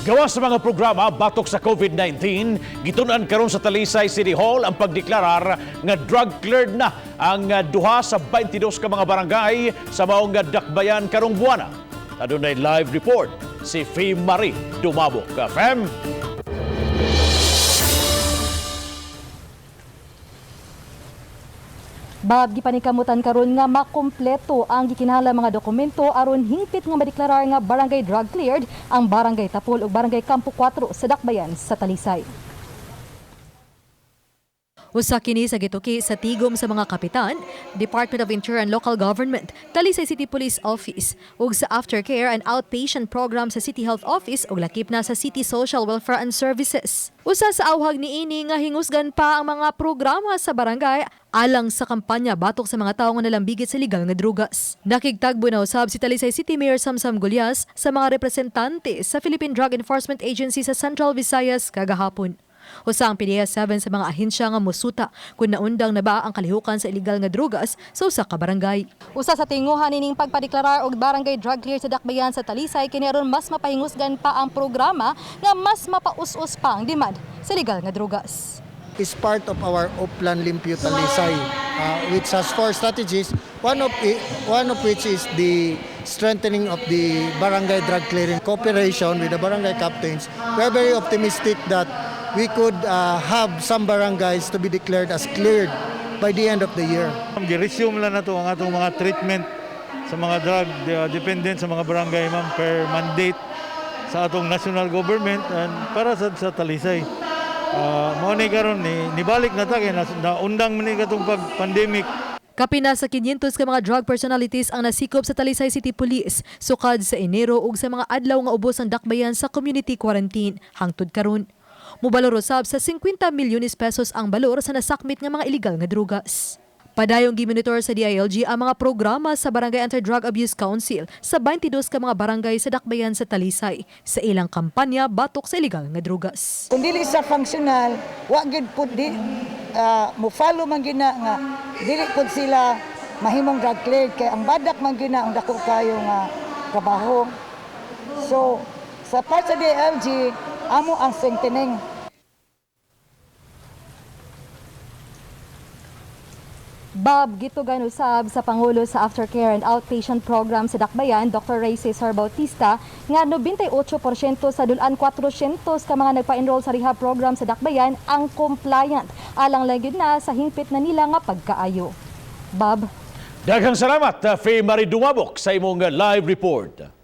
Gawas sa mga programa batok sa COVID-19, gitun-an karon sa Talisay City Hall ang pagdeklarar nga drug cleared na ang 2 sa 22 ka mga barangay sa maong dakbayan karong buwana. Adunay live report si Fee Marie Dumabok. Fem? Bob, gipanikamutan karon nga makumpleto ang gikinahanglan mga dokumento aron hingpit nga madeklarar nga barangay drug cleared ang Barangay Tapol ug Barangay Campo 4 sa Dakbayan sa Talisay. Usa kini sa gituki sa tigom sa mga kapitan, Department of Interior and Local Government, Talisay City Police Office, ug sa Aftercare and Outpatient Program sa City Health Office ug lakip na sa City Social Welfare and Services. Usa sa awhag niini nga hingusgan pa ang mga programa sa barangay alang sa kampanya batok sa mga tawo nga nalambigit sa legal nga drugas. Nakigtagbo na usab si Talisay City Mayor Samsam Gullas sa mga representante sa Philippine Drug Enforcement Agency sa Central Visayas kagahapon. Usa ang PDEA 7 sa mga ahensya nga musuta kung naundang na ba ang kalihukan sa illegal nga drugas sa usa ka barangay. Usa sa tinguhan nining pagpadeklarar og barangay drug clear sa Dakbayan sa Talisay kini aron mas mapahingusgan pa ang programa nga mas mapaus-us pa ang demand sa legal nga drugas. Is part of our Oplan Limpyo Talisay, which has four strategies, one of which is the strengthening of the barangay drug clearing cooperation with the barangay captains. We are very optimistic that we could have some barangays to be declared as cleared by the end of the year. Gi-resume lang nato ang atong mga treatment sa mga drug dependent sa mga barangay, ma'am, per mandate sa atong national government and para sa Talisay. Mao ni karon ni nibalik na ta kay naundang man ni katong pag pandemic. Kapina sa 500 ka mga drug personalities ang nasikop sa Talisay City Police sukad sa Enero ug sa mga adlaw nga ubos ang dakbayan sa community quarantine hangtod karon. Mubalor usab sa 50 milyones pesos ang balor sa nasakmit nga mga illegal nga drugas. Padayong gimonitor sa DILG ang mga programa sa Barangay Anti-Drug Abuse Council sa 22 ka mga barangay sa dakbayan sa Talisay sa ilang kampanya batok sa illegal nga drugas. Kung dili sa functional, wa gyud pud di mo follow man gyud na nga dili pud sila mahimong drug cleared kay ang badak man gyud na ang dako kayo nga trabaho. So sa part sa DLG, amo ang strengthening. Bob, gitugan usab sa Pangulo sa Aftercare and Outpatient Program sa Dakbayan, Dr. Ray Cesar Bautista, nga 98% sa dulan 400 ka mga nagpa-enroll sa rehab program sa Dakbayan ang compliant. Alang lang gyud na sa hingpit na nila nga pagkaayo. Bob? Daghang salamat, Faye Marie Dumabok, sa imong live report.